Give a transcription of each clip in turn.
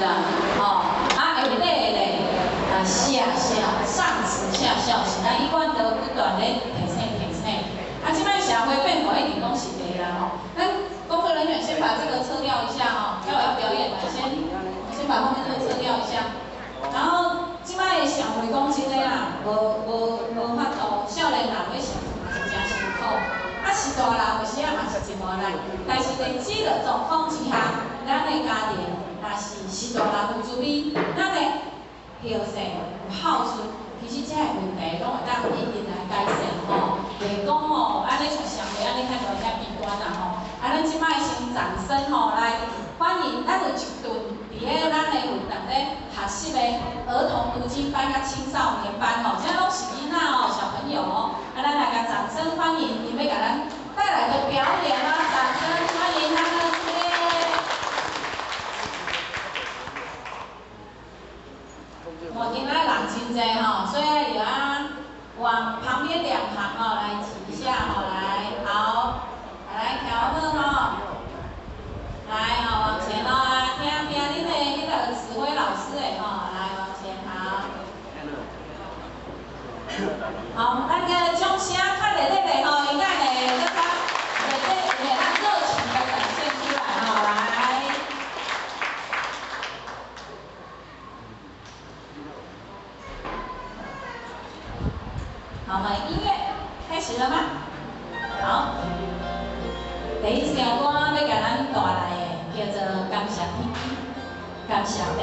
啦，吼，啊下底咧，啊下孝上慈下孝，是咱一貫都不斷咧提醒提醒。啊，這擺社會變化一定攏是對啦吼。咱工作人員先把這個撤掉一下吼，待會要表演了，先把後面這個撤掉一下。然後這擺社會講真的啦，無法度，少年人欲生存嘛是誠辛苦，啊是大人有時仔嘛是真無力。但是佇這個狀況之下，咱的家庭若是大人有慈悲，咱的孝順有孝順，其實這个問題攏會當一一來改善吼。袂講吼，按呢像社會按呢較大遐悲觀啦吼。啊，咱這擺先掌聲吼來歡迎咱有一隊佇咧咱的有當咧學習的兒童讀經班佮青少年班吼，這攏是囡仔哦，小朋友哦。啊，咱來共掌聲歡迎，𪜶欲共咱帶來的表演啊，掌聲歡迎他們。我今仔人真濟吼，所以就啊往旁邊兩旁哦來擠一下吼，來好，來調好吼，來吼往前哦，聽聽恁的彼個指揮老師的吼，來往前好。好，咱個掌聲較熱烈的吼，應該會閣較熱烈，會較熱情的展現出來吼，來。好，我們音樂開始了嗎？好，第一首歌欲共咱帶來的叫做《感謝天，感謝地》。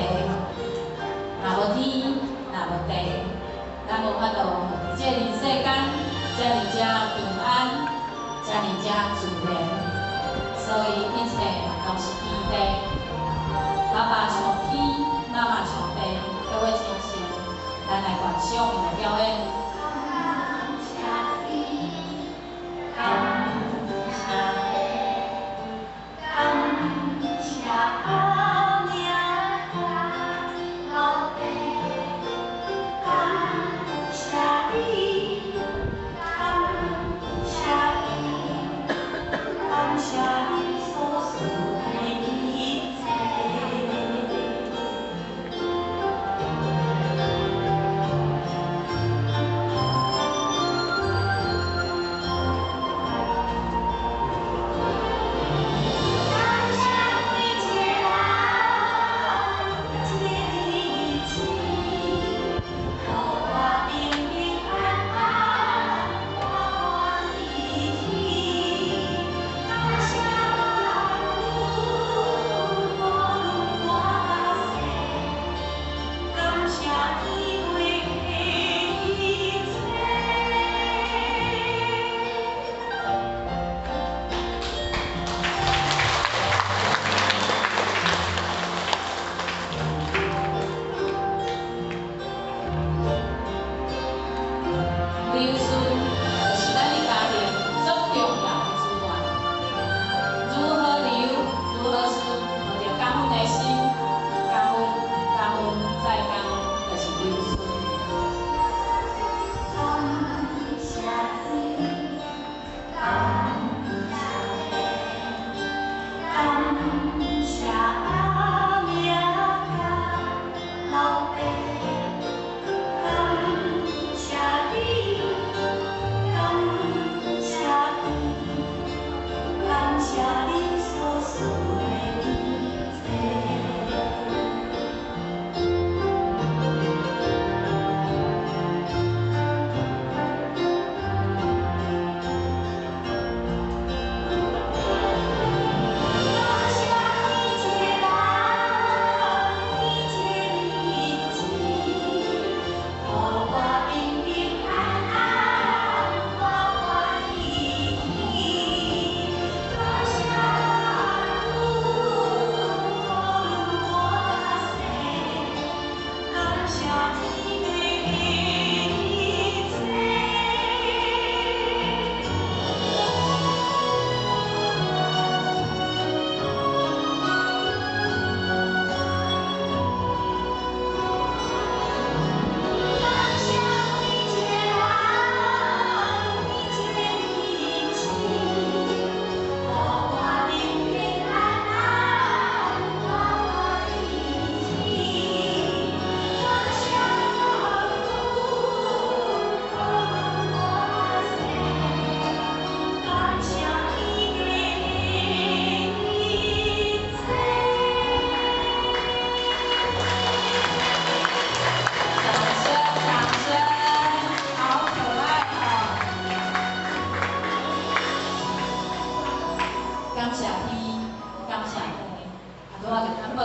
若無天，若無地，咱無法度佇這人世間遮爾遮平安，遮爾遮自然。所以一切攏是天地。爸爸上天，媽媽上地，各位請先，咱來觀賞𪜶的表演。感謝地，感謝阿娘佮老爸，感謝你，感謝伊，感謝你所賜的一切。感謝每一個人，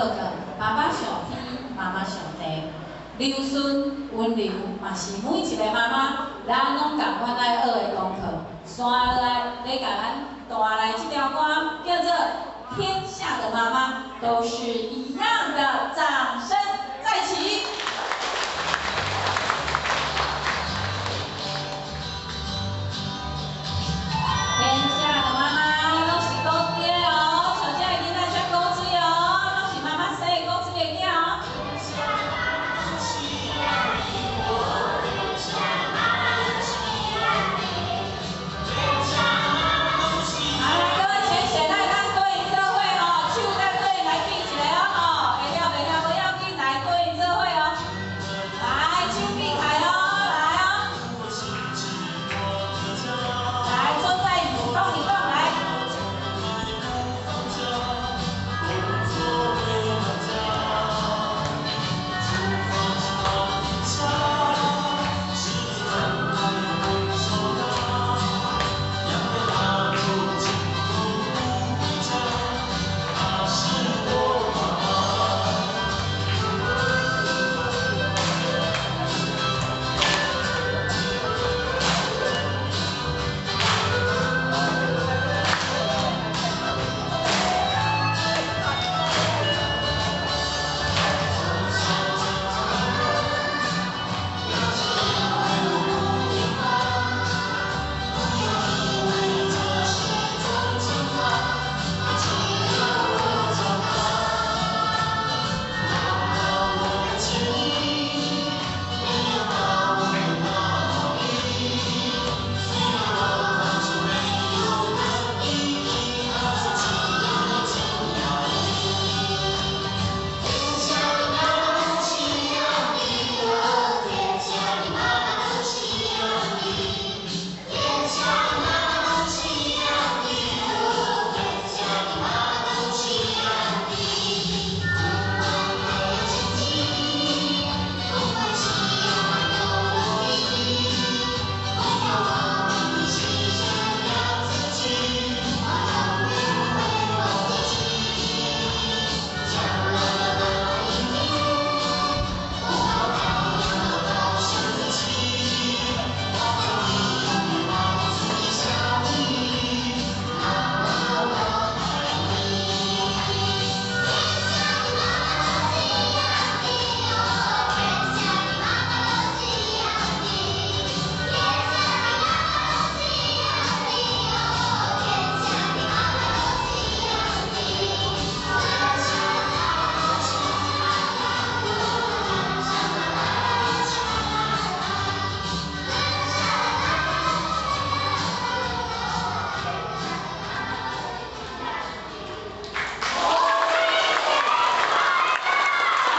告，爸爸上天，媽媽上地，柔順溫柔嘛是每一个媽媽，咱攏仝款愛學的功課。紲落來，欲共咱帶來這條歌，叫做《天下的媽媽都是一樣的》，掌聲再起。天下的媽媽攏是古錐的哦，像這个囡仔遮古錐哦，攏是媽媽生的古錐的囝哦。好來，各位淺顯，咱咱對應做伙哦，手咱對來比一下哦，吼，會了袂了無要緊，來對應做伙哦，來手比開哦，來哦，來坐在一起動一動來。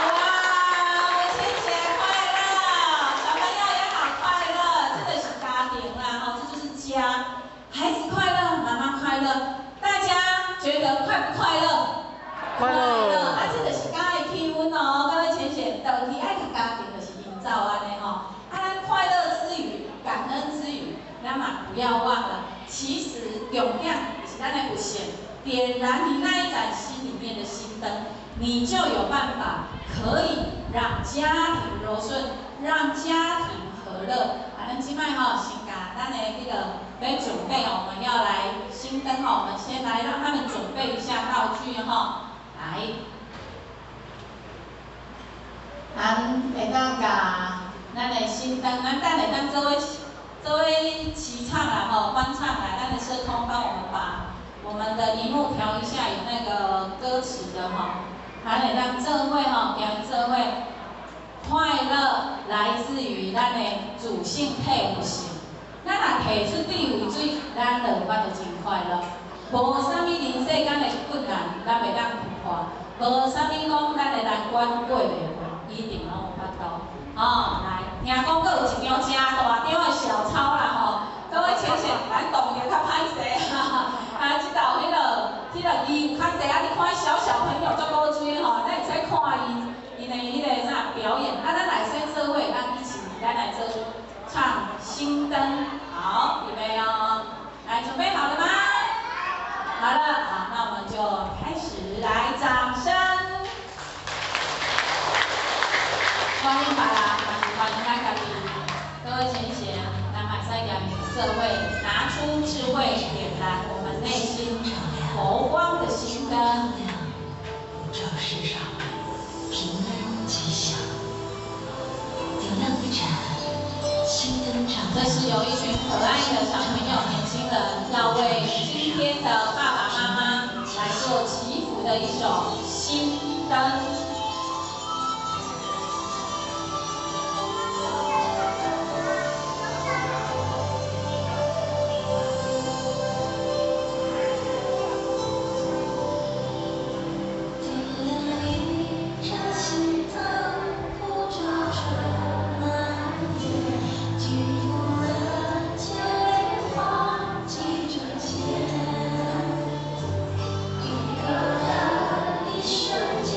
哇，母親節快樂！小朋友也好快樂，這就是家庭啦，吼，這就是家，孩子快樂，媽媽快樂，大家覺得快不快樂？快樂。啊，這就是家的氣氛哦，各位淺顯，回去愛共家庭就是營造按呢吼。啊，咱快樂之餘，感恩之餘，咱嘛不要忘了，其實重點是咱的佛性，點燃你那一盞心裡面的心燈，你就有辦法可以讓家庭柔順，讓家庭和樂。啊，咱這擺吼，先共咱的彼個欲準備哦，我們要來心燈吼，我們先來讓他們準備一下道具吼，來，咱會當共咱的心燈，咱等下當做伙做伙齊唱啦吼，歡唱來，咱的社工幫我們把我們的螢幕調一下，有那個歌詞的吼，咱會當做伙吼，行做伙，快樂來自於咱的主性體悟性。咱若提出智慧水，咱就有法度真快樂。無啥物人世間的困難，咱袂當突破；無啥物講咱的難關過袂過，一定攏有法度。哦，來，聽講閣有一張誠大張的小抄啦吼，各位淺顯，咱動作較歹勢，啊，這道彼個字有較濟啊，你看小小朋友足古錐吼，咱會使看𪜶的彼個啥表演，啊，咱來先做伙，咱一起咱來做唱心燈，好，預備哦，來準備好了嗎？好了，好，那我們就開始，來，掌聲。迎別人，嘛是歡迎咱家己。各位前賢，咱嘛會使踮社會拿出智慧，點燃我們內心佛光的心燈。普照世上平安吉祥，點亮一盞心燈照這是有一群可愛的小朋友、年輕人，要為今天的爸爸媽媽來做祈福的一首心燈。點亮一盞心燈，普照着滿夜，祈福人間蓮花繫著線。一顆燈，一瞬間，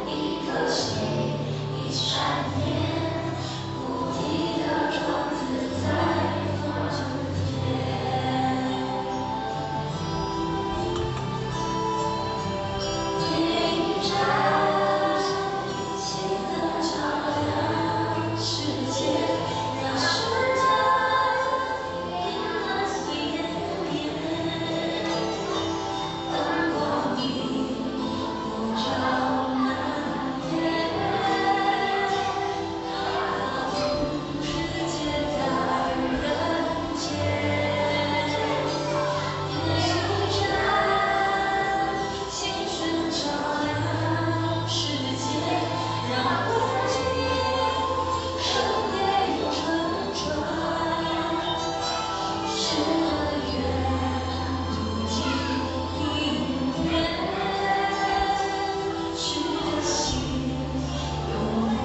一顆心，一善念，菩提的種子在佛祖田。點一盞心燈照亮世界，讓世間平安歲綿綿。燈光明，普照滿天，大同世界在人間。點一盞心聲照亮世界，讓歡喜聖業永承傳。許了願，度盡因緣，許的心永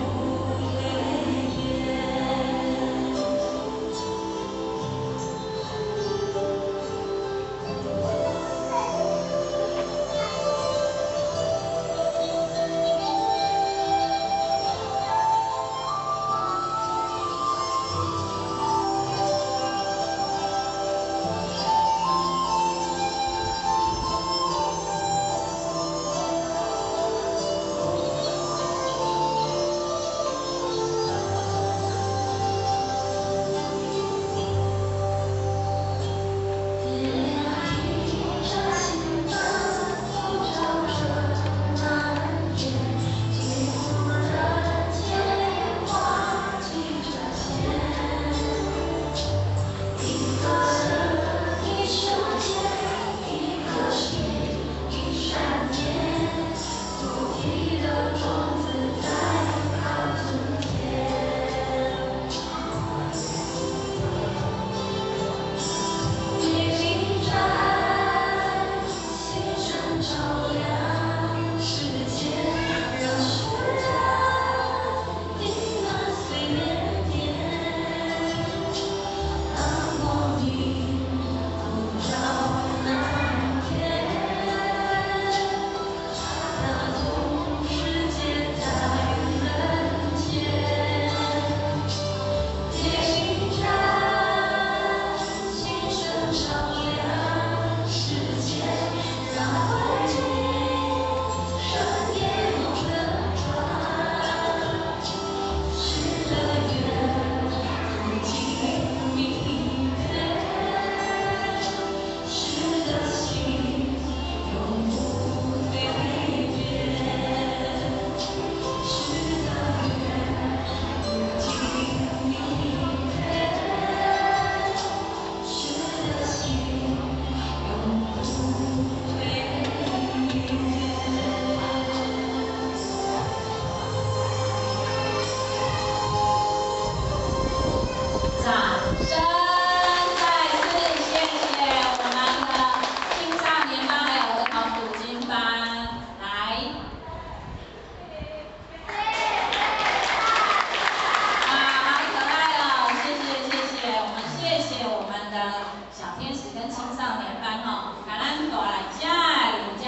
不褪變。點亮一盞心燈，普照著滿天，祈福人間蓮花繫著線。一顆燈，一瞬間，一顆心，一善念，菩提的種子在佛祖田。點一盞心聲照亮世界，讓世間平安歲綿綿。燈光明，普照滿天，大同世界在人間。點一盞心聲照亮世界，讓歡喜聖業永承傳。許了願，度盡因緣，許的心永不褪變。許的願，度盡因緣，許的心永不褪變。掌聲！再次謝謝我們的青少年班還有兒童讀經班，來。啊，好可愛哦！謝謝謝謝，我們謝謝我們的小天使跟青少年班哦，共咱帶來遮爾遮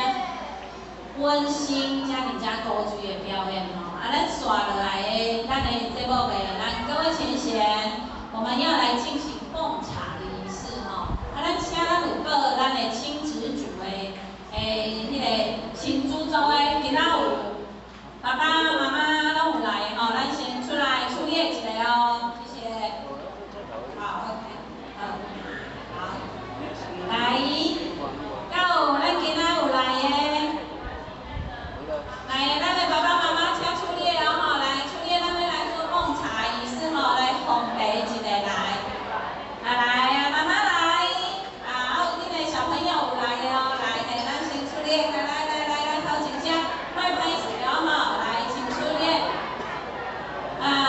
溫馨、遮爾遮古錐的表演哦。啊，咱紲落來的咱的節目的，咱各位前賢，我們要來